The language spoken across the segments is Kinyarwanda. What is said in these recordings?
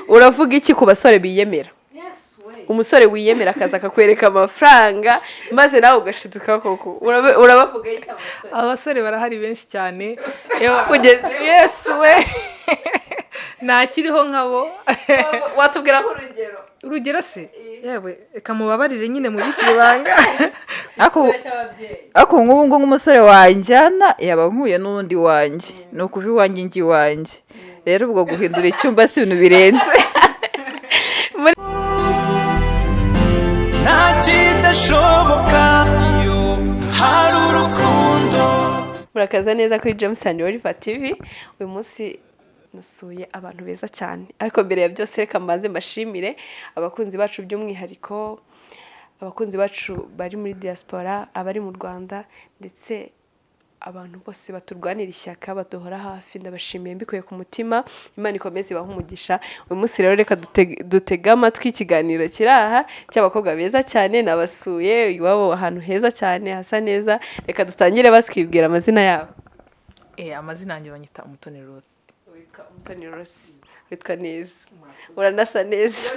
Uravuga iki ku basore biyemera? Umusore wiyemera akaza akakwereka amafaranga, maze nawe ugashiduka koko. Urabavuga iki abasore? Abasore barahari benshi cyane. Kugeza Yesu we, ntakiriho nkabo. Watubwira nk'urugero? Urugero se? Yewe, reka mubabarire nyine mubikire ibanga. Ariko Cy'ababyeyi. Ariko nk'ubu ngubu nk'umusore wanjyana yaba nkuye n'undi wanjye, ni ukuva iwanjye njya iwanjye. Rero ubwo guhindura icyumba si ibintu birenze. Nta kidashoboka iyo hari urukundo. Murakaza neza kuri James and Oliver TV. Uyu munsi nasuye abantu beza cyane, ariko mbere ya byose reka mbanze mbashimire abakunzi bacu, by'umwihariko abakunzi bacu bari muri diaspora, abari mu Rwanda, ndetse abantu bose baturwanira ishyaka, baduhora hafi. Ndabashimiye mbikuye ku mutima. Imana ikomeze ibahe umugisha. Uyu munsi rero reka dutege amatwi ikiganiro kiri aha cy'abakobwa beza cyane. Nabasuye iwabo ahantu heza cyane, hasa neza. Reka dutangire batwibwira amazina yabo. Amazina yanjye banyita Umutoni Ruth. Witwa Umutoni Rose, witwa neza, uranasa neza.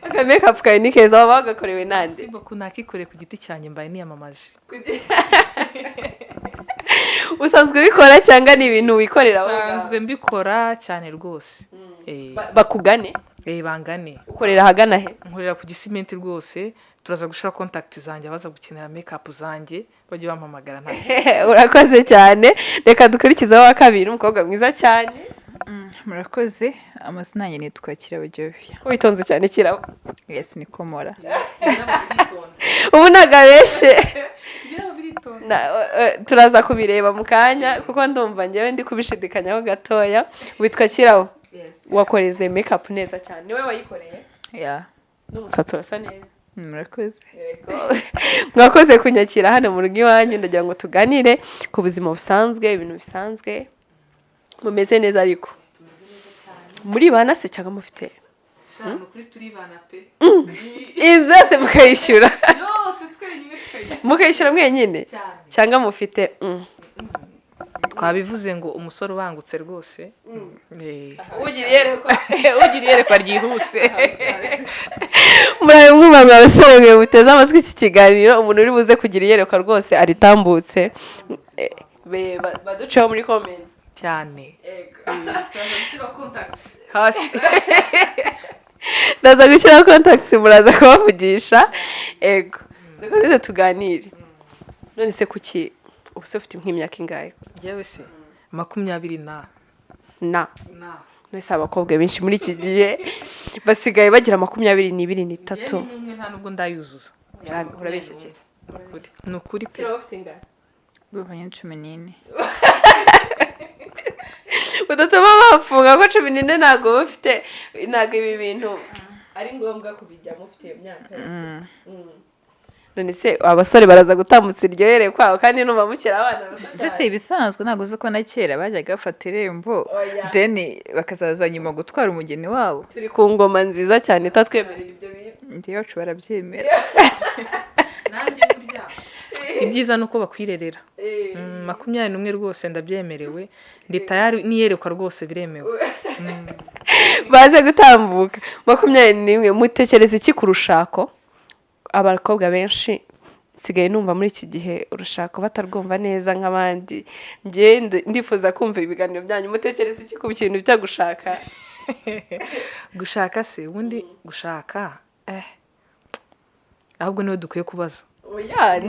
Aka makeup kawe ni keza. Waba wagakorewe nande? Simba ko nakikoreye ku giti cyanjye, mbaye niyamamaje. Usanzwe ubikora cyangwa ni ibintu wikorera wowe ubwawe? Nsanzwe mbikora cyane rwose. Bakugane? Bangane. Ukorera ahagana he? Nkorera ku Gisimenti rwose. Turaza gushira contact zanjye, abaza gukenera makeup zanjye bajye bampamagara, nta Urakoze cyane. Reka dukurikizeho wa kabiri, umukobwa mwiza cyane. Murakoze. Amazina yanjye nitwa Kirabo Jovia. Witonze cyane, Kirabo. Yes, ni komora. Ubu ntabwo abeshye. Turaza kubireba mu kanya, kuko ndumva ngewe ndi kubishidikanyaho gatoya. Witwa Kirabo, wakoreze makeup neza cyane. Niwe wayikoreye? Yeah. N'umusatsi urasa neza. Murakoze. Mwakoze kunyakira hano mu rugo iwanyu. Ndagira ngo tuganire ku buzima busanzwe, ibintu bisanzwe. Mumeze neza? Ariko muri bana se cyangwa mufite? Kuri turibana pe. Inzu yose mukayishyura? Yose twenyine tukayishyura. Mukayishyura mwenyine? Cyane. Cyangwa mufite Twabivuze ngo umusore ubangutse rwose. Ugira iyerekwa. Ugira iyerekwa ryihuse. Murabe mwumva, mwa basore mwe muteze amatwi iki kiganiro, umuntu uri buze kugira iyerekwa rwose aritambutse, baduceho muri comments. Cyane, hasi. Ndaza gushyiraho contacts, muraza kubavugisha. Ego, dukomeze tuganire. None se kuki ubu se ufite nk'imyaka ingahe? Yewe se, 20 na. Na? Na. None se abakobwa benshi muri iki gihe basigaye bagira 22, 23. N'umwe nta nubwo ndayuzuza. Urabeshya cyane. Ni ukuri pe. Ufite ingahe? Bavanye 14. Udatuma bafunga ko 14 ntabwo uba ufite, ntabwo ibi bintu ari ngombwa kubijyamo ufite iyo myaka yose. None se abasore baraza gutambutsa iryo yerekwa kandi numva mukiri abana bato Ese si cyane? ibisanzwe? Ntabwo uzi ko na kera bajyaga bafata irembo, Oya. then bakazaza nyuma gutwara umugeni wabo? Turi ku ngoma nziza cyane itatwemerera ibyo bintu. Njye iwacu barabyemera. Nanjye burya ibyiza ni uko bakwirerera. 21 rwose ndabyemerewe, ndi tayari, n'iyerekwa rwose biremewe. Baze gutambuka 21. Mutekereza iki ku rushako? Abakobwa benshi nsigaye numva muri iki gihe urushako batarwumva neza nk'abandi. Njye ndifuza kumva ibiganiro byanyu. Mutekereza iki ku kintu cyo gushaka? Gushaka se ubundi, gushaka, ahubwo niwe dukwiye kubaza. Oya,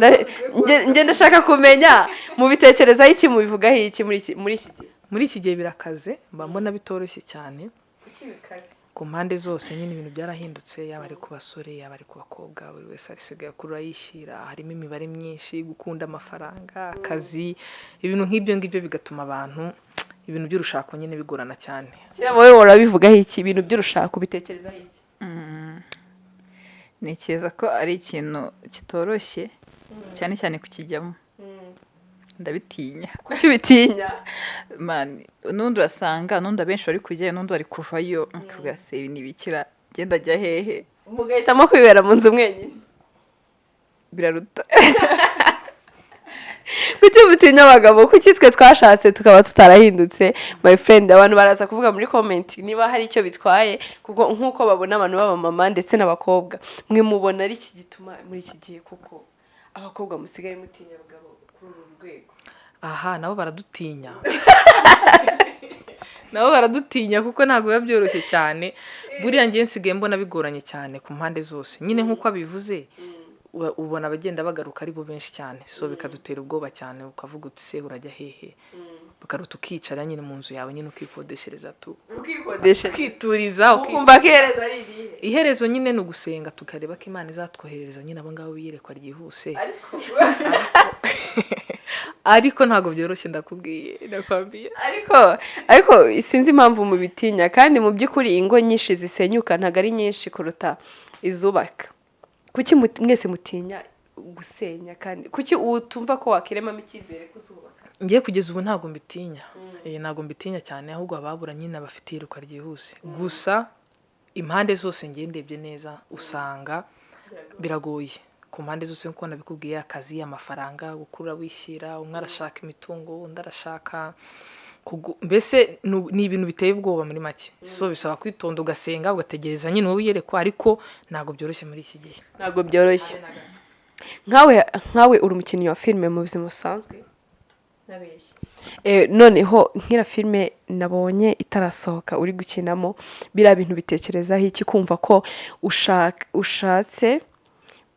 njye ndashaka kumenya mubitekerezaho iki, mubivugaho iki muri iki gihe. Muri iki gihe birakaze, mba mbona bitoroshye cyane ku mpande zose nyine. Ibintu byarahindutse, yaba ari ku basore, yaba ari ku bakobwa, buri wese arisigaye akurura yishyira. Harimo imibare myinshi, gukunda amafaranga, akazi, ibintu nk'ibyo ngibyo bigatuma abantu ibintu by'urushako nyine bigorana cyane. Kera wowe urabivugaho iki? Ibintu by'urushako ubitekerezaho iki? Ntekereza ko ari ikintu kitoroshye, cyane cyane kukijyamo ndabitinya. Kuki ubitinya? Man, n'undi urasanga n'undi abenshi bari kujyayo, n'undi bari kuvayo, ukavuga: "Se ibi ni ibikira? Genda ajya hehe?" Mugahitamo kwibera mu nzu mwenyine? Biraruta. Kuki mutinya abagabo? Kuki twe twashatse tukaba tutarahindutse? My friend, abantu baraza kuvuga muri comment niba hari icyo bitwaye, kuko nk'uko babona abantu b'abamama ndetse n'abakobwa, mwe mubona ari iki gituma muri iki gihe kuko abakobwa musigaye mutinya abagabo kuri uru rwego? Aha nabo baradutinya, nabo baradutinya, kuko ntabwo biba byoroshye cyane. Buriya ngiye nsigaye mbona bigoranye cyane ku mpande zose nyine, nk'uko abivuze, ubona abagenda bagaruka ari bo benshi cyane, so bikadutera ubwoba cyane, ukavuga uti: "Se urajya hehe?" Bakaruta ukicara nyine mu nzu yawe nyine, ukikodeshereza tu, ukikodesha, ukituriza, ukumva ko iherezo ari irihe? Iherezo nyine ni ugusenga, tukareba ko Imana izatwoherereza nyine abo ngabo biyerekwa ryihuse. Ariko Ariko ntabwo byoroshye, ndakubwiye, ndakwambiye. Ariko sinzi impamvu mubitinya, kandi mu by'ukuri ingo nyinshi zisenyuka ntabwo ari nyinshi kuruta izubaka. Kuki mwese mutinya gusenya? Kandi kuki utumva ko wakiremamo icyizere ko uzubaka? Ngiye kugeza ubu ntabwo mbitinya. Ntabwo mbitinya cyane, ahubwo ababura nyine abafite iyiruka ryihuse. Gusa impande zose ngiye ndebye neza, usanga biragoye ku mpande zose, nk'uko nabikubwiye: akazi, amafaranga, gukura wishyira, umwe arashaka imitungo, undi arashaka mbese ni ibintu biteye ubwoba muri make. So bisaba kwitonda, ugasenga, ugategereza nyine wowe uyerekwa, ariko ntabwo byoroshye muri iki gihe. Ntabwo byoroshye. Nkawe uri umukinnyi wa filime mu buzima busanzwe. Noneho nk'iriya filime nabonye itarasohoka uri gukinamo, biriya bintu bitekerezaho iki? Kumva ko ushatse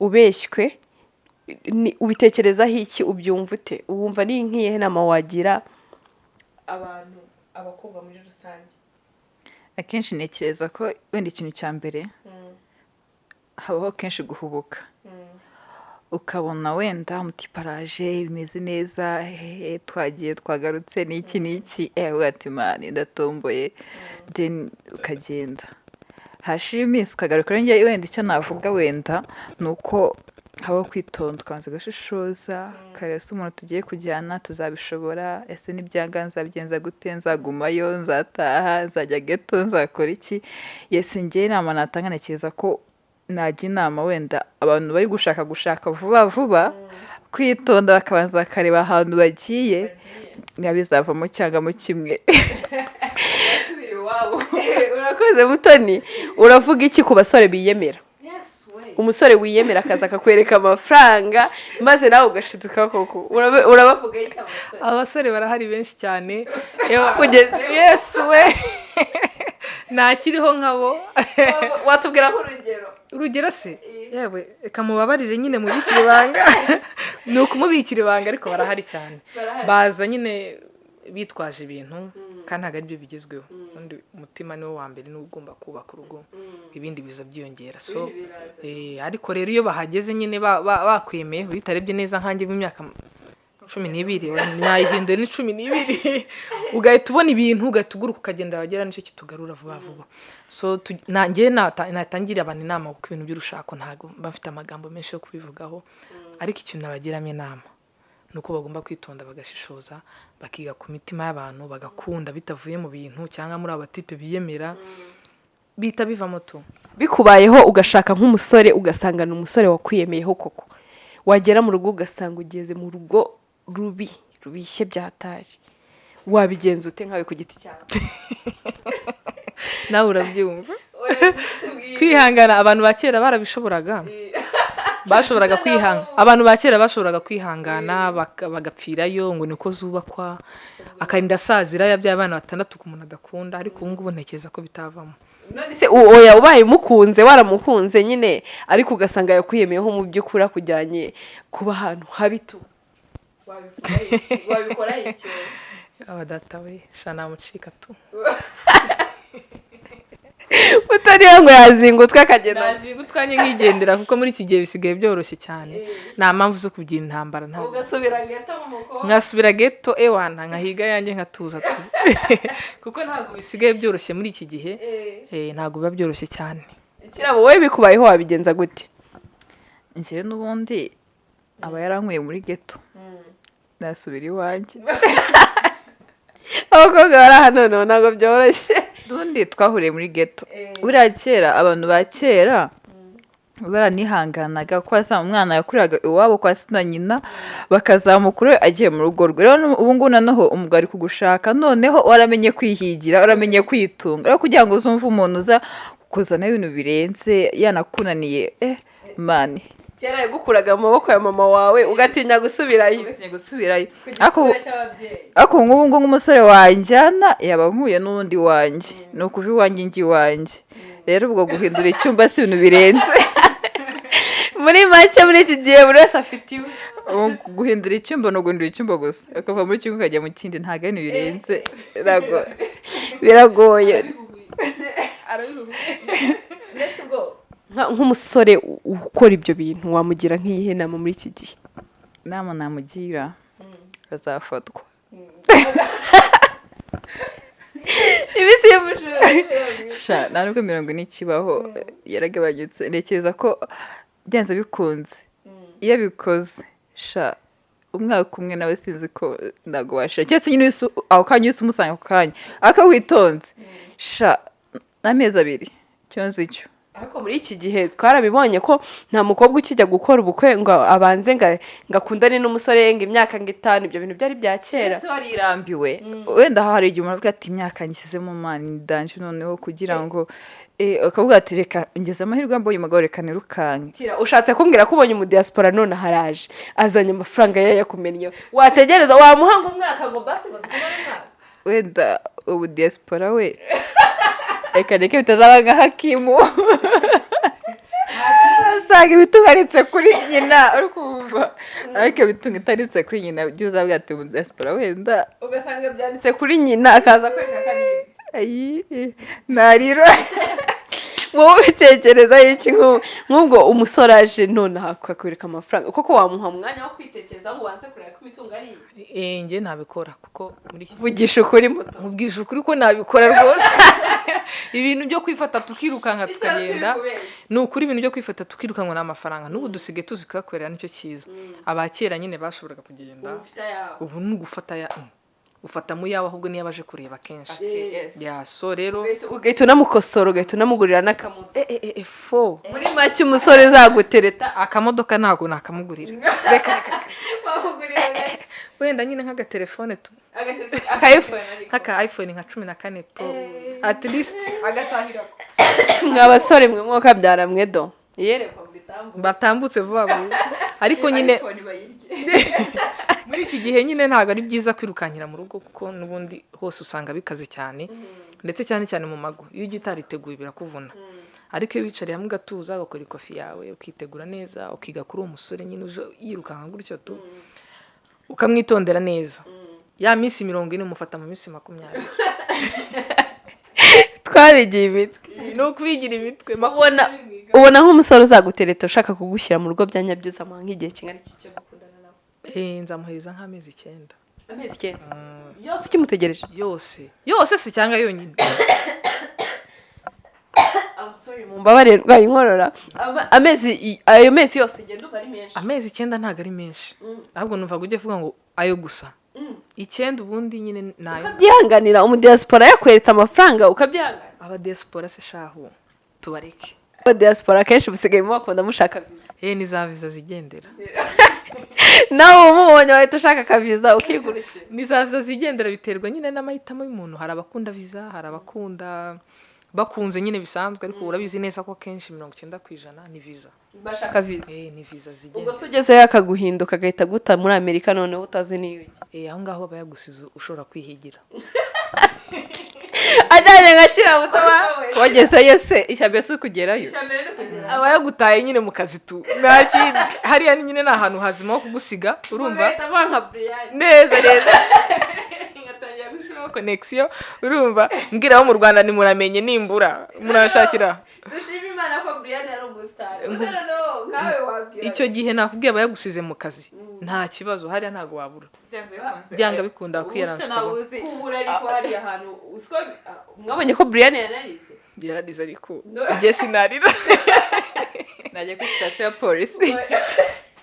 ubeshywe, ubitekerezaho iki? Ubyumva ute? Wumva ni nk'iyihe nama wagira abantu, abakobwa muri rusange? Akenshi ntekereza ko wenda ikintu cya mbere habaho kenshi guhubuka, ukabona wenda mutiparaje bimeze neza, hehe, twagiye twagarutse n'iki n'iki, ewe ati: "Mani ndatomboye." Then ukagenda, hashira iminsi ukagaruka. Rero njye wenda icyo navuga wenda ni uko habaho kwitonda, ukabanza ugashishoza, ukareba: ese umuntu tugiye kujyana tuzabishobora? Ese nibyanga nzabigenza gute? Nzagumayo? Nzataha? Nzajya ghetto? Nzakora iki? Yes, njye inama natanga, ntekereza ko najya inama wenda abantu bari gushaka vuba vuba kwitonda, bakabanza bakareba ahantu bagiye niba bizavamo cyangwa mo kimwe. Urakoze, Mutoni. Uravuga iki ku basore biyemera? Umusore wiyemera akaza akakwereka amafaranga, maze nawe ugashiduka koko. Urabavuga iki abasore? Abasore barahari benshi cyane. Kugeza Yesu we, ntakiriho nkabo. Watubwira nk'urugero? Urugero se? Yewe, reka mubabarire nyine mubikire ibanga, ni ukumubikira ibanga, ariko barahari cyane. Baza nyine bitwaje ibintu kandi ntabwo aribyo bigezweho. Ubundi umutima niwo wa mbere, niwo ugomba kubaka urugo, ibindi biza byiyongera. So ariko rero iyo bahageze nyine bakwemeye, bitarebye neza, nkanjye w'imyaka 12 nayihinduye ni 12, ugahita ubona ibintu, ugahita uguruka ukagenda, wagera nicyo kitugarura vuba vuba. So njye natangira abantu inama, kuko ibintu by'urushako ntabwo mba mfite amagambo menshi yo kubivugaho, ariko ikintu nabagiramo inama ni uko bagomba kwitonda, bagashishoza, bakiga ku mitima y'abantu, bagakunda bitavuye mu bintu cyangwa muri abo batipe biyemera, bihita bivamo tu. Bikubayeho ugashaka nk'umusore, ugasanga ni umusore wakwiyemeyeho koko, wagera mu rugo ugasanga ugeze mu rugo rubi rubishye byatari, wabigenza ute nkawe ku giti cyawe? Nawe urabyumva, kwihangana. Abantu ba kera barabishoboraga, bashoboraga kwihangana. Abantu ba kera bashoboraga kwihangana bagapfirayo ngo niko zubakwa, akarinda asazira yabyaye abana batandatu ku muntu adakunda. Ariko ubu ngubu ntekereza ko bitavamo. None se oya, ubaye umukunze, waramukunze nyine, ariko ugasanga yakwiyemeyeho mu by'ukuri, akujyanye kuba ahantu habi tu, wabikora iki? Aba data we, sha namucika tu. Utariwe ngo yazingutwe akagenda. Nazinga utwanjye nkigendera, kuko muri iki gihe bisigaye byoroshye cyane, nta mpamvu zo kugira intambara, ntabwo. Ugasubira ghetto mu mukobwa. Nkasubira ghetto, ewana, nkahiga yanjye, nkatuza tu, kuko ntabwo bisigaye byoroshye muri iki gihe. Ntabwo biba byoroshye cyane. Kirabo, wowe bikubayeho wabigenza gute? Njyewe n'ubundi aba yarankuye muri ghetto, nasubira iwanjye. Abakobwa bari aha noneho ntabwo byoroshye. N'ubundi twahuriye muri ghetto. Buriya kera, abantu ba kera Baranihanganaga kuko wasanga umwana yakuriraga iwabo kwa se na nyina, bakazamukura agiye mu rugo rwe. Rero ubu ngubu noneho umugabo ari kugushaka, noneho waramenye kwihigira, waramenye kwitunga. Rero kugira ngo uzumve umuntu uza kuzana ibintu birenze yanakunaniye, man. Kera yagukuraga mu maboko ya mama wawe ugatinya gusubirayo. Ugatinya gusubirayo. Ku Ariko gitsina cy'ababyeyi. Ariko nk'ubu ngubu nk'umusore wanjyana yaba nkuye n'undi wanjye, ni ukuva iwanjye njya iwanjye. Rero ubwo guhindura icyumba si ibintu birenze. Muri make, muri iki gihe buri wese afite iwe. Ubu guhindura icyumba ni uguhindura icyumba gusa, ukava muri kimwe ukajya mu kindi, ntabwo ari ibintu birenze, ntabwo. Biragoye. Nk'umusore ukora ibyo bintu, wamugira nk'iyihe nama muri iki gihe? Inama namugira, azafatwa. Iminsi y'ubujura. Sha, nta nubwo 40 ikibaho, yaragabanyutse. Ntekereza ko byanze bikunze iyo abikoze, sha, umwaka umwe nawe sinzi ko ntabwo washira, keretse nyine ako kanya uhise umusanga ako kanya, ariko witonze, sha, n'amezi 2 icyo nzi cyo. Ariko muri iki gihe twarabibonye ko nta mukobwa ukijya gukora ubukwe ngo abanze ngo akundane n'umusore ngo imyaka ngo 5. Ibyo bintu byari bya kera. Keretse warirambiwe wenda, hari igihe umuntu avuga ati imyaka ngisizemo, man, ni danger, noneho kugira ngo ukavuga ati reka ngeze amahirwe mbonye umugabo, reka nirukanke. Kira, ushatse kumbwira ko ubonye umudiyasipora none haraje azanye amafaranga ye yakumennye, wategereza wamuha ngo umwaka, ngo basi ngo tubone umwaka? Wenda ubu diaspora we, reka reke bitazaba nka Hakimu, usanga imitungo aritse kuri nyina, uri kumva? Ariko imitungo itaritse kuri nyina, ujye uzavuga ati ubu diaspora wenda ugasanga byanditse kuri nyina, akaza kwereka ko ari iye. Ayi, narira. Wowe ubitekereza iki nk'ubwo umusore aje nonaha akakwereka amafaranga, koko wamuha umwanya wo kwitekereza ngo ubanze kureba ko imitungo ari iye? Njye nabikora kuko muri iki Vugisha ukuri, muto. Nkubwije ukuri ko nabikora rwose. Ibintu byo kwifata tukirukanka tukagenda, ni ukuri, ibintu byo kwifata tukirukanka ni amafaranga n'ubu dusigaye tuzi kuyakorera, nicyo cyiza. Abakera nyine bashoboraga kugenda, ubu ni ugufata ya ufata mu yawe, ahubwo niyo abaje kureba kenshi ya so rero Ugahita unamukosora, ugahita unamugurira n'akamoto. Fo. Muri make, umusore uzagutereta Akamodoka ntabwo nakamugurira, reka reka. Wamugurira Wenda nyine nk'agatelefone tu. Aka iPhone ariko. Nk'aka iPhone nka 14 Pro at least. Mwa basore mwe, mwokabyara mwe, do iyerekwa mu bitambo. Batambutse vuba vuba. Ariko nyine muri iki gihe nyine ntabwo ari byiza kwirukankira mu rugo, kuko n'ubundi hose usanga bikaze cyane, ndetse cyane cyane mu mago. Iyo ugiye utariteguye birakuvuna, ariko iyo wicariye hamwe ugatuza, ugakora ikofi yawe, ukitegura neza, ukiga kuri uwo musore nyine uje yirukanka gutyo tu, ukamwitondera neza, ya minsi 40 umufata mu minsi 20. Twabigiye imitwe. Ni ukubigira imitwe. Ubona nk'umusore uzagutereta ushaka kugushyira mu rugo bya nyabyo, uzamuha nk'igihe kingana iki cyo gukundana nawe? Nzamuhereza nk'amezi 9. Amezi 9 yose ukimutegereje? Yose yose se cyangwa yonyine? Mumbabarire, ndwaye inkorora. Amezi ayo mezi yose ngenda umva ari menshi. Amezi 9 ntabwo ari menshi, ahubwo numvaga ujya uvuga ngo ayo gusa 9, ubundi nyine ni ayo. Ukabyihanganira, umudiyasipora yakweretse amafaranga ukabyihanganira? Abadiyasipora se shahu, tubareke. Abadiyasipora akenshi musigaye mubakunda mushaka viza. Ni za viza zigendera. Nawe umubonye wahita ushaka akaviza ukigurukira? Ni za viza zigendera, biterwa nyine n'amahitamo y'umuntu. Hari abakunda viza, hari abakunda bakunze nyine bisanzwe, ariko urabizi neza ko akenshi 90% ni viza. Bashaka viza. Ni viza Ubwo zigendera. se ugezeyo akaguhinduka, agahita aguta muri Amerika, noneho utazi n'iyo ujya? Aho ngaho aba yagusize, ushobora kwihigira. Ajyanye nka kiriya buto. Wagezeyo se, icya mbere si ukugerayo. Aba yagutaye nyine mu kazi tu, nta kindi. Hariya nyine ni ahantu hazima ho kugusiga, urumva? Ugahita avuga nka Brian. Neza neza, ngatangira gushyiraho connexion, urumva? Mbwira abo mu Rwanda ntimuramenye, nimbura muranshakira. Dushima Imana ko Brian yari umusitari. Gusa noneho nkawe wabwira Icyo gihe nakubwiye, aba yagusize mu kazi, nta kibazo, hariya ntabwo wabura, byanga bikunda kwiyaranza. Kubura, ariko hariya hantu uziko mwabonye ko Brian yanarize. Yararize, ariko njye sinarira. Najya kuri sitasiyo ya polisi.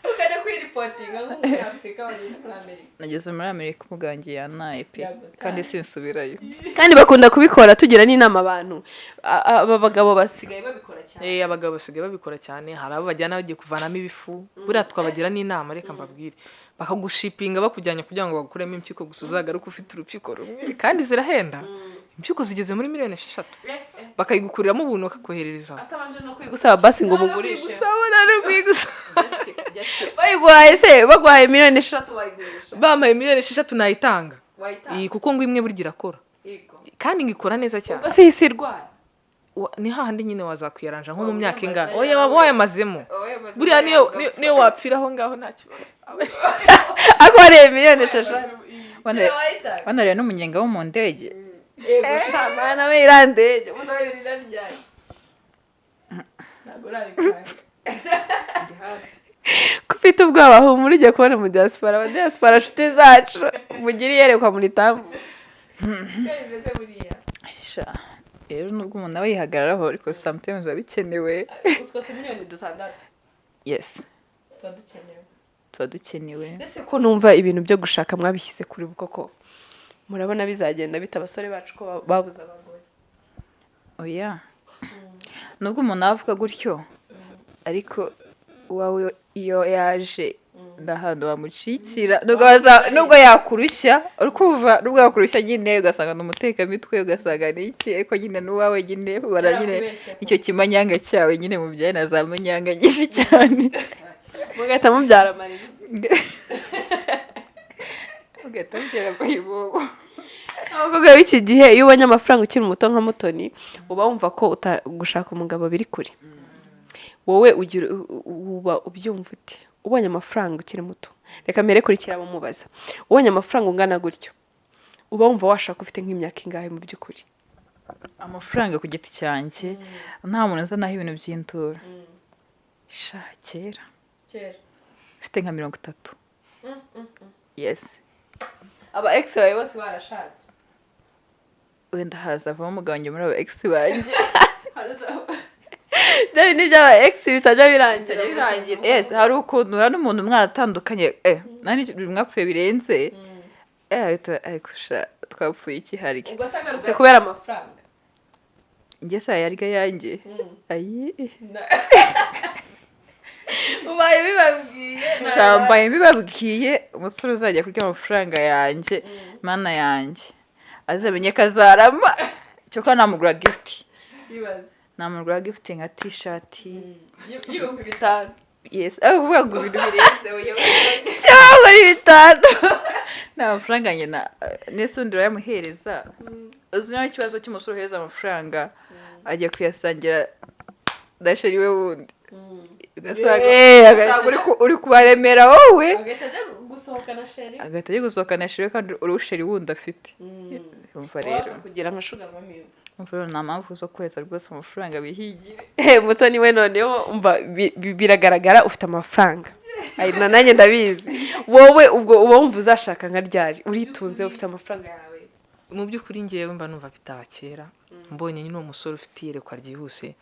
Ukajya kwiripotinga. Kwireportinga nk'umunyafurika wageze muri Amerika. Nageze muri Amerika, umugabo wanjye yantaye pe. Yagutaye. Kandi sinsubirayo. Kandi bakunda kubikora, tugira n'inama abantu. Aba bagabo basigaye babikora cyane. Abagabo basigaye babikora cyane. Hari abo bajyana bagiye kuvanamo ibifu. Buriya twabagira n'inama, reka mbabwire, bakagushipinga bakujyanye kugira ngo bagukuremo impyiko gusa, uzagaruke ufite urupyiko rumwe. Kandi zirahenda, impyiko zigeze muri miliyoni 6, bakayigukuriramo ubuntu, bakakoherereza. Atabanje no kwigusaba basi ngo mugurishe. Gusaba no kwigusaba. Bayiguhaye se, baguhaye miliyoni 6 wayigurisha? Bampaye miliyoni 6 nayitanga. Wayitanga? Iyi, kuko ngo imwe burya irakora kandi ngo ikora neza cyane. Ubwo se isi irwara? Ni hahandi nyine wazakwiyaranja nko mu myaka ingana, oya, waba wayamazemo. Buriya niyo wapfira aho ngaho nta kibazo. Ariko wareba miliyoni 6 wayitanga? Wanareba n'umunyenga wo mu ndege. Yego sha, mwana we, iriya ndege ubundi aho yurira ryari? Ntabwo urabikanga ko ufite ubwoba. Humura, ujya kubona mu diaspora, aba diaspora nshuti zacu, mugire iyerekwa muritambuke. Bimeze buriya. Sha, rero nubwo umuntu aba yihagararaho, ariko sometimes biba bikenewe. Utwo si miliyoni 6? Yes. Tuba dukenewe. Tuba dukenewe. Ese ko numva ibintu byo gushaka mwabishyize kuri koko, murabona bizagenda bite abasore bacu ko babuze abagore? Oya, nubwo umuntu aba avuga gutyo, ariko uwawe iyo yaje nta hantu wamucikira, nubwo yakurushya, uri kumva, nubwo yakurushya nyine ugasanga ni umutekamitwe, ugasanga ni iki, ariko nyine n'uwawe nyine bara nyine. Yarakubeshye. Icyo kimanyanga cyawe nyine mubyaye na za manyanga nyinshi cyane. Mugahita mubyara amarira. Ugahita mubyara mayibobo. Abakobwa b'iki gihe, iyo ubonye amafaranga ukiri muto nka Mutoni, uba wumva ko gushaka umugabo biri kure. Wowe ugira uba ubyumva ute ubonye amafaranga ukiri muto? Reka mbere kuri kirabo mubaza, ubonye amafaranga ungana gutyo, uba wumva washaka ufite nk'imyaka ingahe mu by'ukuri? Amafaranga ku giti cyanjye, nta muntu uzanaho ibintu by'induru. Sha, kera mfite nka 30, yes. Aba ex bawe bose barashatse? Wenda hazavamo umugabo wanjye muri abo ex banjye. Bya bindi by'aba ex bitajya birangira. Birangira, yes. Hari ukuntu uhura n'umuntu mwaratandukanye, nani mwapfuye birenze, ahita ariko sha twapfuye iki harya? Ubwo se agarutse kubera amafaranga? Njye se yarya yanjye ayi? Ubaye bibabwiye. Shambaye mbibabwiye, umusore uzajya kurya amafaranga yanjye, mana yanjye, azamenye ko azarama. Cyokora namugura gift. Ibaze. Namugura gift nka T-shirt. Y'ibihumbi 5. Yes, aho kuvuga ngo ibintu birenze, oya. Cyangwa ari 5. Nta mafaranga njye na nese undi urayamuhereza. Uzi nawe ikibazo cy'umusore uhereza amafaranga ajya kuyasangira na chéri we wundi, ugasanga ugasanga uri kubaremera wowe. Agahita ajya gusohokana chéri. Agahita ajya gusohokana chéri we kandi uri chéri wundi afite. Umva rero. Kugira nka sugar mummy. Umva rero, nta mpamvu zo kweza rwose, amafaranga bihigire. Mutoni we, noneho umva, biragaragara ufite amafaranga. Ay, na nanjye ndabizi. Wowe ubwo uba wumva uzashaka nka ryari? Uritunze, ufite amafaranga yawe. Mu by'ukuri ngewe mba numva bitaba kera, mbonye nyine uwo musore ufite iyerekwa ryihuse,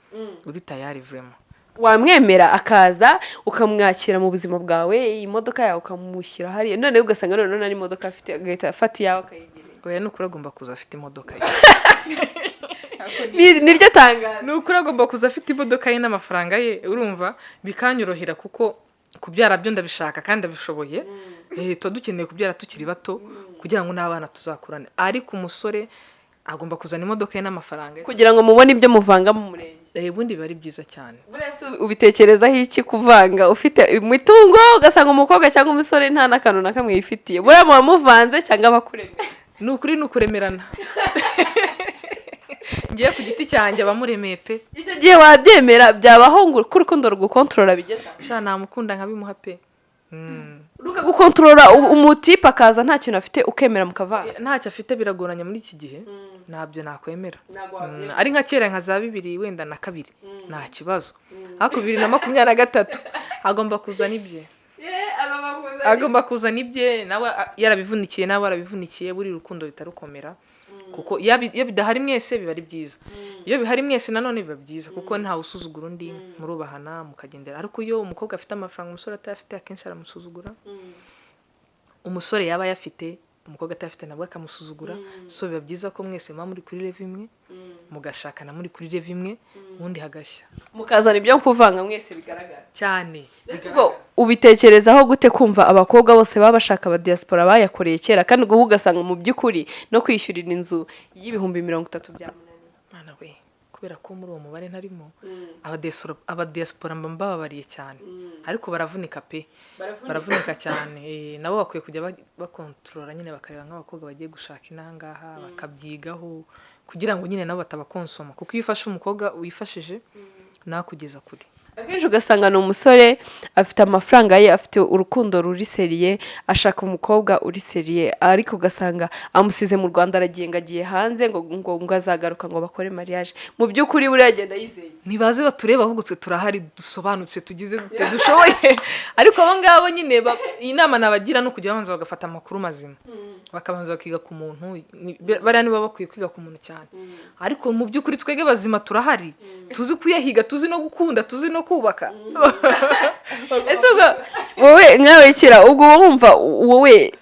uri tayari vraiment. Wamwemera akaza ukamwakira mu buzima bwawe, imodoka yawe ukamushyira hariya, noneho ugasanga noneho nta n'imodoka afite, agahita afata iyawe akayigira? Oya, ni ukuri agomba kuza afite imodoka ye. Niryo tangazo. Ni ukuri agomba kuza afite imodoka ye n'amafaranga ye, urumva bikanyorohera, kuko kubyara byo ndabishaka kandi ndabishoboye. Tuba dukeneye kubyara tukiri bato kugira ngo n'abana tuzakurane, ariko umusore agomba kuzana imodoka ye n'amafaranga ye. Kugira ngo mubone ibyo muvanga mu murenge. Ubundi biba ari byiza cyane. Buriya se ubitekerezaho iki, kuvanga ufite imitungo, ugasanga umukobwa cyangwa umusore nta n'akantu na kamwe yifitiye? Buriya muba muvanze cyangwa abakuremera? Ni ukuri ni ukuremerana. Ngiye ku giti cyanjye abamuremeye pe. Icyo gihe wabyemera, byabaho ngo ko urukundo rugukontorora bigeze aho? Sha, namukunda nkabimuha pe. Rukagukontorora, umutipe akaza nta kintu afite, ukemera mukavanga? Ntacyo afite biragoranye muri iki gihe, ntabyo nakwemera. Ntabwo wabyemera. Ari nka kera nka za bibiri wenda na kabiri nta kibazo, ariko 2023 agomba kuzana ibye. Agomba kuzana ibye nawe, yarabivunikiye, nawe arabivunikiye. Buri rukundo ruhita rukomera. Kuko iyo bidahari mwese biba ari byiza, iyo bihari mwese nanone biba byiza, kuko ntawe usuzugura undi, murubahana mukagendera. Ariko iyo umukobwa afite amafaranga umusore atayafite, akenshi aramusuzugura. Umusore yaba ayafite umukobwa atayafite, nabwo akamusuzugura. So biba byiza ko mwese muba muri kuri level imwe, mugashakana muri kuri level imwe, ubundi hagashya. Mukazana ibyo kuvanga mwese bigaragara. Cyane. Ese ubwo ubitekerezaho gute kumva abakobwa bose baba bashaka aba diaspora bayakoreye kera, kandi ubwo ugasanga mu by'ukuri no kwishyurira inzu y'ibihumbi 30 byamunaniye? Mwana we, kubera ko muri uwo mubare ntarimo, abadiaspora mba mbababariye cyane, ariko baravunika pe, baravunika cyane. Nabo bakwiye kujya bakontorora nyine, bakareba nk'abakobwa bagiye gushaka inahangaha, bakabyigaho kugira ngo nyine nabo batabakonsoma, kuko iyo ufashe umukobwa wifashije nakugeza kure. Akenshi ugasanga ni umusore afite amafaranga ye, afite urukundo ruri sérieux, ashaka umukobwa uri sérieux, ariko ugasanga amusize mu Rwanda, aragiye ngo agiye hanze, ngo azagaruka ngo bakore mariage. Mu by'ukuri buriya agenda yizeye iki? Ntibaze baturebe, ahubwo twe turahari, dusobanutse, tugize gute, dushoboye. Ariko abo ngabo nyine iyi nama nabagira ni ukujya babanza bagafata amakuru mazima, bakabanza bakiga ku muntu. Bariya nibo bakwiye kwiga ku muntu cyane, ariko mu by'ukuri twebwe bazima turahari, tuzi kuyahiga, tuzi no gukunda, tuzi no kubaka. Ese ubwo wowe nkawe kira, ubwo uba wumva wowe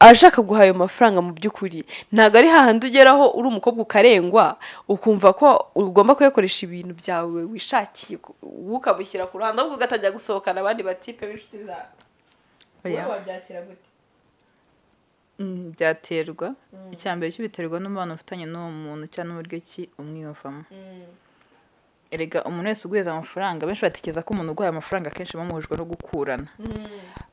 ashaka guha ayo mafaranga, mu by'ukuri ntabwo ari hahandi ugeraho uri umukobwa ukarengwa, ukumva ko ugomba kuyakoresha ibintu byawe wishakiye, wowe ukamushyira ku ruhande, ahubwo ugatangira gusohokana abandi batipe b'inshuti zawe? Oya. Wowe wabyakira gute? Byaterwa. Icya mbere cyo biterwa n'umubano ufitanye n'uwo muntu cyangwa n'uburyo ki umwiyumvamo. Erega umuntu wese uguheza amafaranga, benshi batekereza ko umuntu uguhaye amafaranga akenshi muba muhujwe no gukurana,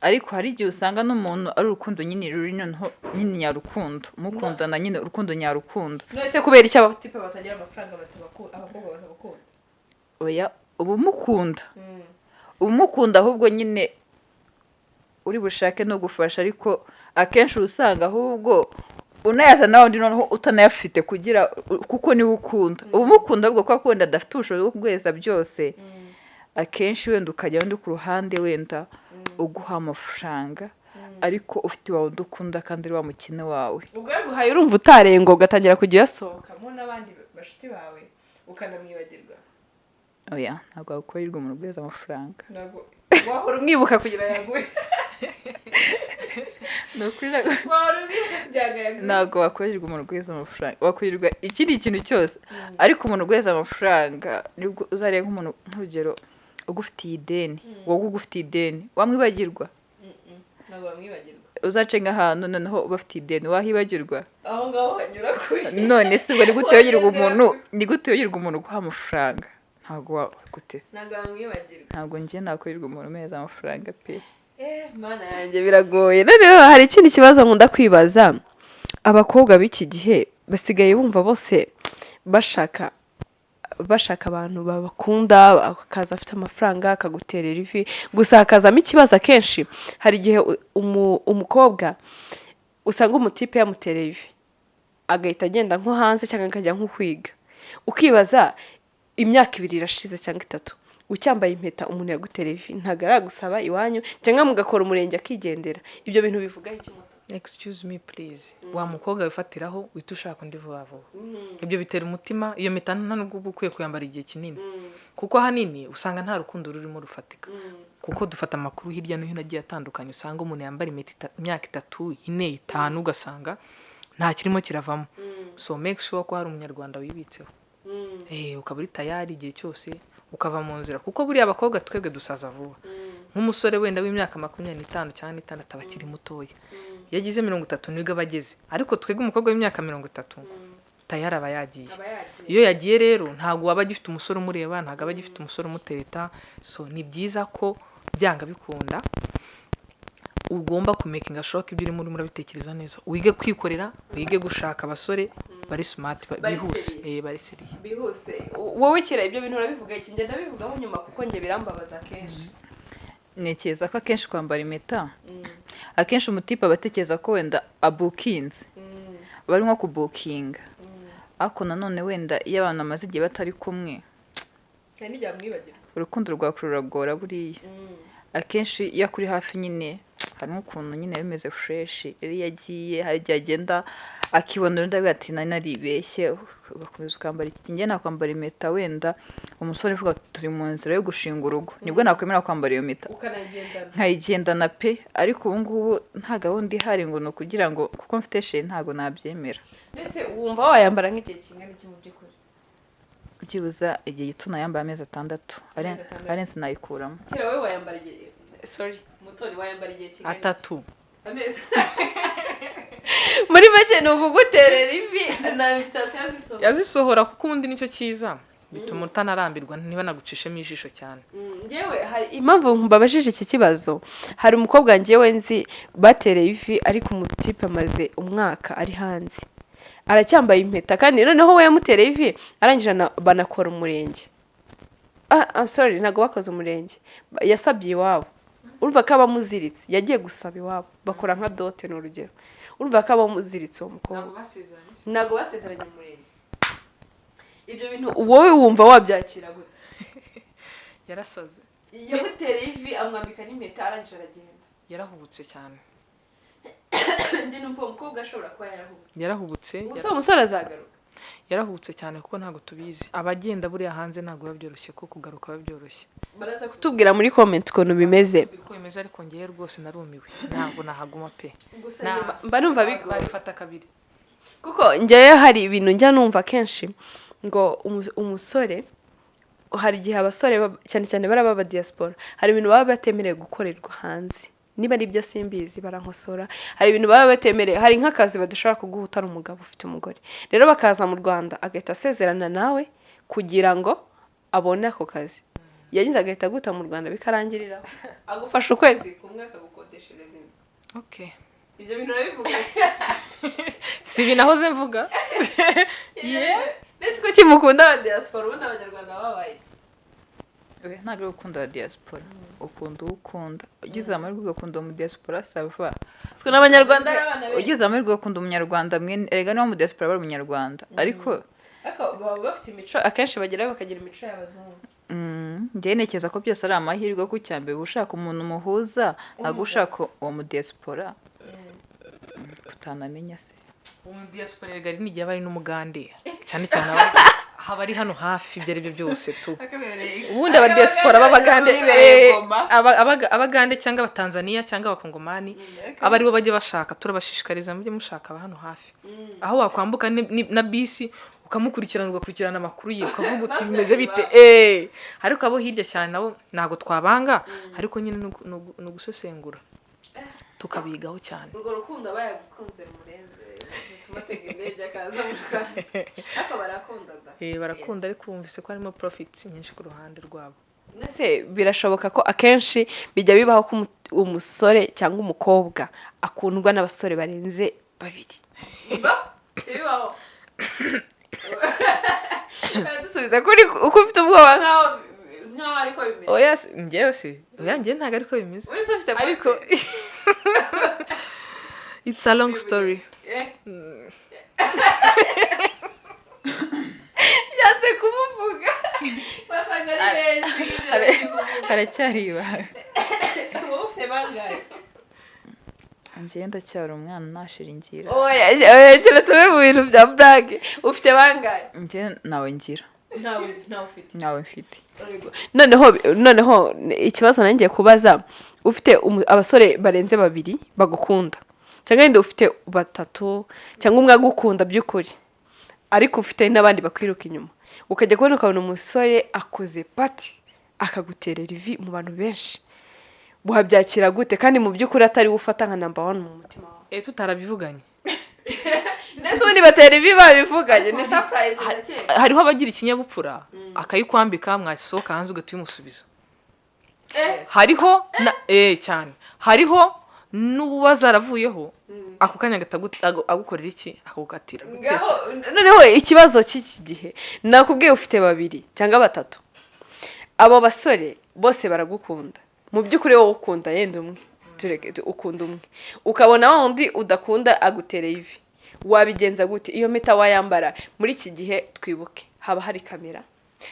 ariko hari igihe usanga n'umuntu ari urukundo nyine ruri noneho nyine nyarukundo, mukundana nyine urukundo nyarukundo. None se kubera icyo abatipe batagira amafaranga abakobwa batabakunda? Oya, uba umukunda, uba umukunda, ahubwo nyine uri bushake no gufasha. Ariko akenshi uba usanga ahubwo unayazana wundi noneho utanayafite kugira, kuko niwe ukunda, uba umukunda, ahubwo kuko wenda adafite ubushobozi bwo kuguheza byose, akenshi wenda ukajya undi ku ruhande, wenda uguha amafaranga, ariko ufite wawe undi ukunda kandi ari wa mukene wawe. Ubwo yaguhaye urumva utarengwa, ugatangira kujya uyasohokamo n'abandi bashuti bawe, ukanamwibagirwa? Oya, ntabwo wakorerwa umuntu uguheza amafaranga. Ntabwo wahora umwibuka kugira yaguhe? Ni ukuri. Wahora umwibuka kugira ngo yaguhe? Ntabwo wakorerwa umuntu uguheza amafaranga. Wakorerwa ikindi kintu cyose, ariko umuntu uguheza amafaranga nibwo uzareba nk'umuntu, nk'urugero ugufitiye ideni, wowe ugufitiye ideni wamwibagirwa? Ntabwo bamwibagirwa. Uzace nk'ahantu noneho ubafitiye ideni, wahibagirwa? Aho ngaho hanyura kuri. None se ubwo ni gute wibagirwa umuntu, ni gute wibagirwa umuntu uguha amafaranga? Ntabwo wagutese. Ntabwo bamwibagirwa. Ntabwo njye nakorerwa umuntu umeza amafaranga pe. Mana yanjye, biragoye. Noneho hari ikindi kibazo nkunda kwibaza: abakobwa b'iki gihe basigaye bumva bose bashaka abantu babakunda, akaza afite amafaranga akaguterera ivi gusa, hakazamo ikibazo. Akenshi hari igihe umukobwa usanga umutipe yamutereye ivi, agahita agenda nko hanze cyangwa akajya nko kwiga, ukibaza imyaka 2 irashize cyangwa 3 ucyambaye impeta, umuntu yagutereye ivi, ntabwo aragusaba iwanyu cyangwa mugakora umurenge, akigendera. Ibyo bintu bivugaho iki muto? Excuse me please, wa mukobwa wifatiraho uhita ushaka undi vuba vuba, ibyo bitera umutima. Iyo mpeta nta nubwo uba ukwiye kuyambara igihe kinini, kuko ahanini usanga nta rukundo rurimo rufatika, kuko dufata amakuru hirya no hino agiye atandukanye, usanga umuntu yambara impeta imyaka 3, 4, 5, ugasanga nta kirimo kiravamo. So make sure ko hari umunyarwanda wibitseho, ukaba uri tayari igihe cyose, ukava mu nzira, kuko buriya abakobwa twebwe dusaza vuba. Nk'umusore wenda w'imyaka 25 cyangwa 26 aba akiri mutoya, iyo agize 30 nibwo aba ageze. Ariko twebwe umukobwa w'imyaka 30 tayari aba yagiye. Iyo yagiye rero ntabwo waba agifite umusore umureba, ntabwo aba agifite umusore umutereta. So ni byiza ko byanga bikunda ugomba kumakinga sure ko ibyo urimo urimo urabitekereza neza, wige kwikorera, wige gushaka abasore bari smart, Bari bihuse. sérieux. Bari sérieux. Bihuse. Wowe kera ibyo bintu urabivuga iki? Ngenda bivugaho nyuma, kuko njye birambabaza kenshi. Ntekereza ko akenshi kwambara impeta, akenshi umutipe aba atekereza ko wenda abukinze, bari nko kubukinga. Ariko nanone wenda iyo abantu bamaze igihe batari kumwe, Hari n'igihe bamwibagirwa. urukundo rwa kure ruragora buriya. Akenshi iyo akuri hafi nyine Harimo ukuntu nyine bimeze fresh. Iyo yagiye, hari igihe agenda akibona undi, avuga ati: "Nari naribeshye." Ugakomeza ukambara iki? Njye nakwambara impeta wenda umusore uvuga ati: "Turi mu nzira yo gushinga urugo," nibwo nakwemera kwambara iyo mpeta. Ukanagendana. Nkayigendana pe. Ariko ubu ngubu nta gahunda ihari ngo ni ukugira ngo kuko mfite chéri, ntabwo nabyemera. Mbese wumva wayambara nk'igihe kingana iki mu by'ukuri? Byibuza igihe gito nayambaye amezi 6. Amezi 6. Arenze nayikuramo. Kera wowe wayambara igihe, sorry, Mutoni, wayambara igihe kingana iki? 3. Amezi. Muri make ni ukuguterera ivi na invitation zisohoka. Yazisohora, kuko ubundi nicyo cyiza, bituma utanarambirwa, ntibanagucishemo ijisho cyane. Njyewe hari impamvu mbabajije iki kibazo. Hari umukobwa njyewe nzi batereye ivi, ariko umutipe amaze umwaka ari hanze, aracyambaye impeta. Kandi noneho we yamutereye ivi, arangije banakora umurenge. Ah, I'm sorry, ntabwo bakoze umurenge. Yasabye iwabo. Urumva ko aba amuziritse. Yagiye gusaba iwabo, bakora nka dot, ni urugero. Urumva ko aba amuziritse uwo mukobwa. Ntabwo basezeranye umurenge. Ibyo bintu wowe wumva wabyakira gute? Yarasaze. Yamutereye ivi, amwambika n'impeta, arangije aragenda. Yarahubutse cyane. Njye numva uwo mukobwa ashobora kuba yarahubutse. Yarahubutse. Gusa uwo musore azagaruka? Yarahubutse cyane, kuko ntabwo tubizi. Abagenda buriya hanze ntabwo biba byoroshye, ko kugaruka biba byoroshye. Baraza kutubwira muri comment ukuntu bimeze. Uko bimeze, ariko ngewe rwose narumiwe, ntabwo nahaguma pe. Gusa njye mba numva bigoye. Barifata kabiri. Kuko njyewe hari ibintu njya numva kenshi ngo umusore, hari igihe abasore cyane cyane bari aba diaspora, hari ibintu baba batemerewe gukorerwa hanze. Niba ari byo simbizi, barankosora. Hari ibintu baba batemerewe, hari nk'akazi badashobora kuguha utari umugabo, ufite umugore. Rero bakaza mu Rwanda, agahita asezerana nawe kugira ngo abone ako kazi. Yagize agahita aguta mu Rwanda, bikarangirira agufasha ukwezi kumwe, akagukodeshereza inzu. Okay. Ibyo bintu urabivuga? Si ibi nahoze mvuga. Ndetse ko kimukunda aba diaspora, ubundi Abanyarwanda babaye Oya, ntabwo ari gukunda aba diaspora, ukunda uwo ukunda. Ugize amahirwe ugakunda uwo mu diaspora, ça va. Siko n'Abanyarwanda ari abana benshi. Ugize amahirwe ugakunda Umunyarwanda mwene, erega niba mu diaspora bari Umunyarwanda, ariko Ariko baba bafite imico, akenshi bagerayo bakagira imico y'abazungu. Njyewe ntekereza ko byose ari amahirwe, kuko icya mbere uba ushaka umuntu muhuza, ntabwo ushaka uwo mu diaspora utanamenya se. Umu diaspora erega hari n'igihe aba ari n'Umugande, cyane cyane haba ari hano hafi. Ibyo ari byo byose tu, ubundi aba diaspora b'Abagande, Yibereye Goma. Abagande cyangwa Abatanzaniya cyangwa Abakongomani, aba aribo bajya bashaka. Turabashishikariza, mujye mushaka aba hano hafi, aho wakwambuka na bisi ukamukurikirana, ugakurikirana amakuru ye, ukavuga uti: "Bimeze bite?" Ariko abo hirya cyane nabo ntabwo twabanga, ariko nyine ni ugusesengura, tukabigaho cyane. Urwo rukundo aba yagukunze murenze rutuma atega indege akaza mu Rwanda. Ariko barakunda da. Barakunda, ariko wumvise ko harimo profits nyinshi ku ruhande rwabo. Mbese birashoboka ko akenshi bijya bibaho ko umusore cyangwa umukobwa akundwa n'abasore barenze babiri? Bibaho? Dusubiza kuri uko ufite ubwoba nkaho ariko bimeze. Oya, njyewe se, oya, njyewe ntabwo ariko bimeze. Uretse ufite Ariko it's a long story. Yanze kumuvuga, wasanga ari benshi nk'ibyo ari kuvuga. Haracyari ibanga. Wowe ufite bangahe? Njyewe ndacyari umwana, nashira ingira. Oya oya, keretse tube mu bintu bya blague. Ufite bangahe? Njyewe ntawe ngira. Ntawe ufite? Ntawe mfite. Noneho ikibazo nanjye kubaza: ufite abasore barenze babiri bagukunda, cyangwa wenda ufite batatu, cyangwa umwe agukunda by'ukuri, ariko ufite n'abandi bakwiruka inyuma, ukajya kubona ukabona umusore akoze party, akaguterera ivi mu bantu benshi, wabyakira gute, kandi mu by'ukuri atari we ufata nka number one mu mutima wawe? Tutarabivuganye. Ndetse ubundi batera ivi babivuganye? Ni surprise, ndakeka. Hariho abagira ikinyabupfura, akayikwambika, mwasohoka hanze ugahita uyimusubiza. Hariho na cyane, hariho n'uba zaravuyeho ako kanya, agahita agukorera iki, akagukatira. Ngaho noneho ikibazo cy'iki gihe, nakubwiye, ufite babiri cyangwa batatu, abo basore bose baragukunda. Mu by'ukuri wowe ukunda yenda umwe, tureke ukunda umwe, ukabona wa wundi udakunda agutereye ivi, wabigenza gute? Iyo mpeta wayambara? Muri iki gihe twibuke haba hari kamera.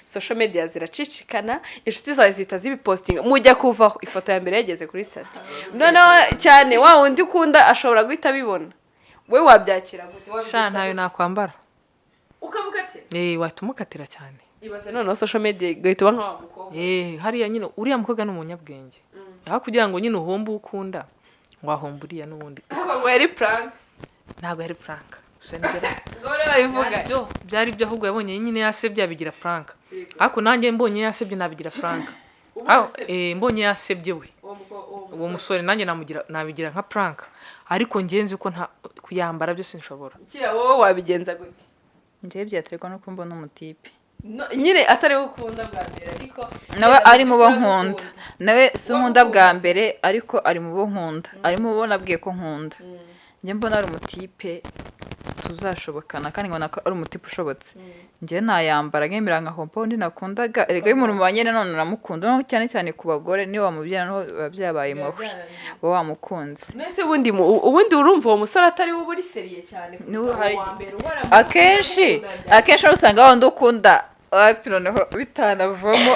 Social media ziracicikana, inshuti zawe zihita zibipostinga, mujya kuvaho ifoto ya mbere yageze kuri status. Noneho cyane wa wundi ukunda ashobora guhita abibona. We wabyakira gute? Sha, Wabigenza ntayo gute? nakwambara. Ukamukatira? Eh, wahita umukatira cyane. Ibaze noneho social media igahita uba nka wa mukobwa. Eh, hariya nyine uriya mukobwa ni umunyabwenge. Aho kugira ngo nyine uhombe uwo ukunda, wahomba uriya n'ubundi. Ariko ngo yari prank. Ntabwo yari prank. Gusa nibyo Ngo rero babivuga. Byari byo, byari byo, ahubwo yabonye nyine yasebye abigira prank. Ariko nanjye mbonye yasebye nabigira prank. Aho, mbonye yasebye we, uwo musore, nanjye namugira, nabigira nka prank, ariko njye nzi ko nta kuyambara byo sinshobora. Kira, wowe wabigenza gute? Njyewe byaterwa nuko mbona umutipe. No, nyine atari we ukunda bwa mbere, ariko Nawe ari mu bo nkunda, nawe si nkunda bwa mbere, ariko ari mu bo nkunda, ari mu bo nabwiye ko nkunda. Njye mbona ari umutipe tuzashobokana, kandi nkabona ko ari umutipe ushobotse, njye nayambara nkemera nkahompa undi nakundaga. Erega iyo umuntu mubanye nanone uramukunda, noneho cyane cyane ku bagore, niyo wamubyara noneho biba byabaye mahwi, uba wamukunze. Mbese ubundi ubundi urumva uwo musore atari we uba uri sérieux cyane kuruta Niwe uwo wa mbere uhora mu Akenshi gukunda? akenshi usanga wa wundi ukunda wapi, noneho bitanavamo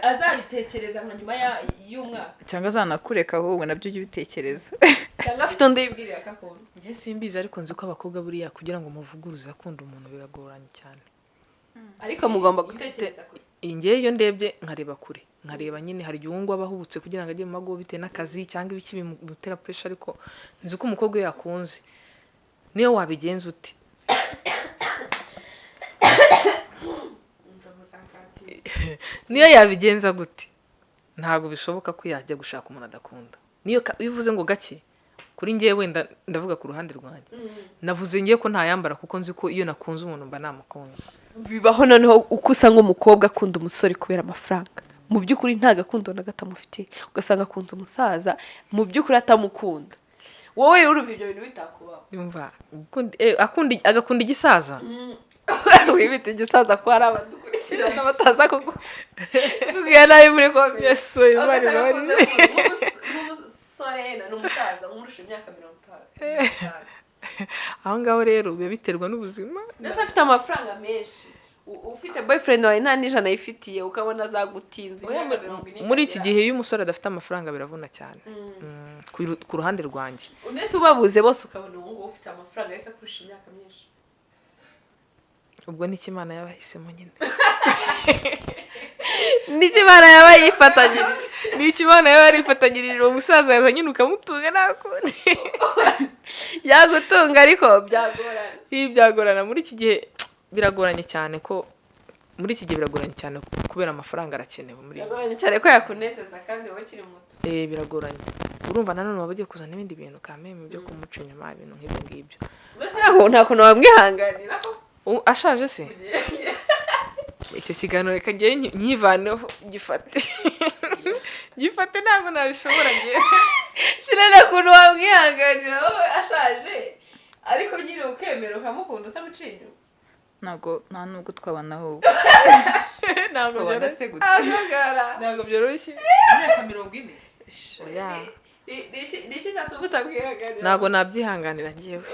Azabitekereza nka nyuma y'umwaka. Cyangwa azanakureka, ahubwo nabyo ujye ubitekereza. Cyangwa afite undi yibwirira ko akunda. Njye simbizi, ariko nzi ko abakobwa buriya kugira ngo muvuguruze akunda umuntu biragoranye cyane. Ariko mugomba gutekereza kure. Iyi ngewe iyo ndebye nkareba kure, nkareba nyine hari igihe uwo aba ahubutse kugira ngo ajye mu mago bitewe n'akazi cyangwa ibiki bimutera pressure, ariko nzi ko umukobwa iyo yakunze, niyo wabigenza ute, niyo yabigenza gute, ntabwo bishoboka ko yajya gushaka umuntu adakunda. Niyo iyo uvuze ngo gake kuri ngewe, wenda ndavuga ku ruhande rwanjye, navuze ngewe ko ntayambara kuko nzi ko iyo nakunze umuntu mba namukunze. Bibaho noneho uko usanga umukobwa akunda umusore kubera amafaranga, mu by'ukuri nta gakundo na gato amufitiye, ugasanga akunze umusaza mu by'ukuri atamukunda. Wowe urumva ibyo bintu bitakubaho? Yumva agakunda igisaza. Wibita igisaza ko hari abadukurikirana bataza kukubwira nabi muri comment. Yesu, Imana Ugasanga akunze ibabarire. nk'umusore yenda ni umusaza umurusha imyaka 50. Aho ngaho rero biba biterwa n'ubuzima. Ndetse afite amafaranga menshi. Ufite boyfriend wawe nta n'ijana yifitiye, ukabona azagutinza imyaka 40. Muri iki ikagera. gihe iyo umusore adafite amafaranga biravuna cyane. Ku ruhande rwanjye. Ndetse ubabuze bose, ukabona ubu ngubu ufite amafaranga ariko akurusha imyaka myinshi. Ubwo n'icyo Imana yabahisemo nyine. N'icyo Imana yaba yifatanyirije. N'icyo Imana yaba yarifatanyirije, uwo musaza yaza nyine ukamutunga, nta kundi. Yagutunga ariko byagorana. Ibi byagorana muri iki gihe, biragoranye cyane ko muri iki gihe biragoranye cyane kubera amafaranga arakenewe muri iyi. Biragoranye cyane ko yakunezeza kandi wowe ukiri muto. Eh, biragoranye. Urumva nanone waba ugiye kuzana ibindi bintu kameme byo kumuca inyuma, ibintu nk'ibyo ngibyo. Mbese nta kuntu wamwihanganira ko? Ashaje se? Icyo kiganiro reka ngewe nyivaneho, gifate gifate, ntabwo nabishobora ngewe. Kino nta kuntu wamwihanganira wowe ashaje, ariko nyine ukemera ukamukunda utamuciye inyuma? Ntabwo, nta nubwo twabana ahubwo. Ntabwo Twabana byoroshye. se gute? Akagara. Ntabwo byoroshye, imyaka 40. Oya. Ni iki cyatuma utamwihanganira? Ntabwo nabyihanganira ngewe.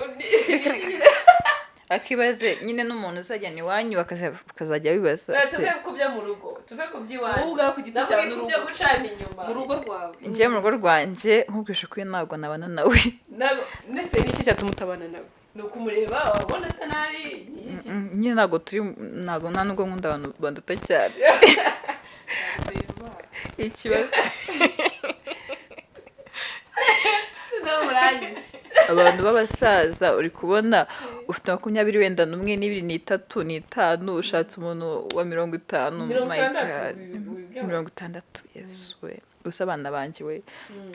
Akibaze nyine n'umuntu uzajyana iwanyu bakazajya bibaza se. Tuve ku byo mu rugo, tuve ku by'iwanyu. Wowe ubwawe ku giti Ndavuga cyawe ku n'urugo. byo gucana inyuma. Mu rugo rwawe. Njye mu rugo rwanjye, nkubwije ukuri, ntabwo nabana nawe. Nese ni iki cyatuma utabana nawe? Ni ukumureba wabona asa nabi? Ni iki? Nyine ntabwo turi, ntabwo, nta nubwo nkunda abantu banduta cyane. Ikibazo Nawe murangije. Abantu b'abasaza, uri kubona ufite 21 wenda n'umwe n'ibiri n'itatu n'itanu, ushatse umuntu wa 50. Mirongo My itandatu, God. 60, Yesu we! Gusa abana banjye we,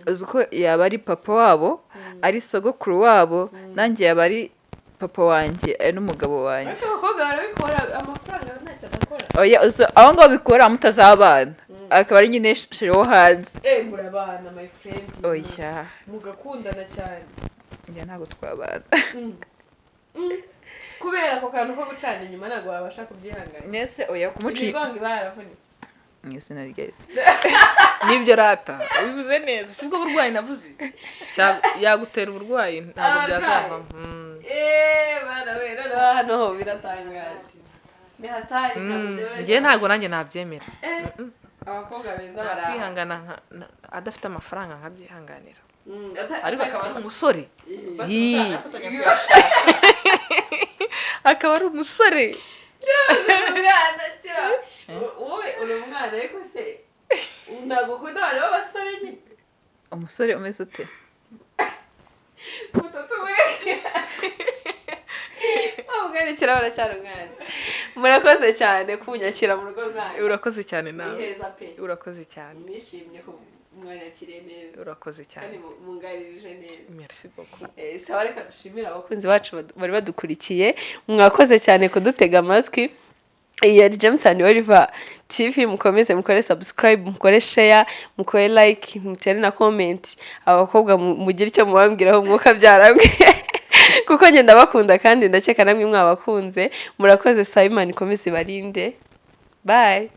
uzi ko yaba ari papa wabo, ari sogokuru wabo, nanjye yaba ari papa wanjye, ari n'umugabo wanjye. Ariko abakobwa barabikora, amafaranga ntacyo adakora. Oya, uzi aho ngaho bikora mutazabana, akaba ari nyine chéri wo hanze. Eh, murabana, my friend. Oya. Mugakundana cyane. Njye ntabwo twabana. Kubera ako kantu ko gucana inyuma ntabwo wabasha kubyihanganira? Mwese, oya, kumuca Imigongo iba yaravunitse. Mu izina rya Yesu. Nibyo rata, ubivuze neza, sibwo burwayi navuze. Yagutera uburwayi, ntabwo Abarwayi. byazavamo. Eee, bana we, noneho hano ho biratangaje. Ni hatari, ntabwo byoroshye. Njyewe ntabwo nanjye nabyemera. Abakobwa beza baraha. Kwihangana adafite amafaranga nkabyihanganira, ariko akaba ari atafite- umusore. Basi Yii. umusore anafatanya kuyashaka. Akaba ari umusore. Uri umwana, kira wowe uri umwana, ariko se ntabwo ukunda abantu b'abasore nyine? Umusore umeze ute? Mutatu mureke umwana, kira baracyari umwana. Murakoze cyane kunyakira mu rugo rwanyu. Urakoze cyane Ni nawe. heza pe. Urakoze cyane. Nishimye ko mwanyakiriye neza. Urakoze Kandi cyane. Munganirije neza. Merci beaucoup. Sawa, reka dushimire abakunzi bacu bari badukurikiye. Mwakoze cyane kudutega amatwi. Iyi yari James and Oliver TV. Mukomeze mukore subscribe, mukore share, mukore like, mutere na comment. Abakobwa mugire icyo mubambwiraho, umwuka byaramwe, kuko njye ndabakunda kandi ndakeka namwe mwabakunze. Murakoze. Simon ikomeze ibarinde. Bye.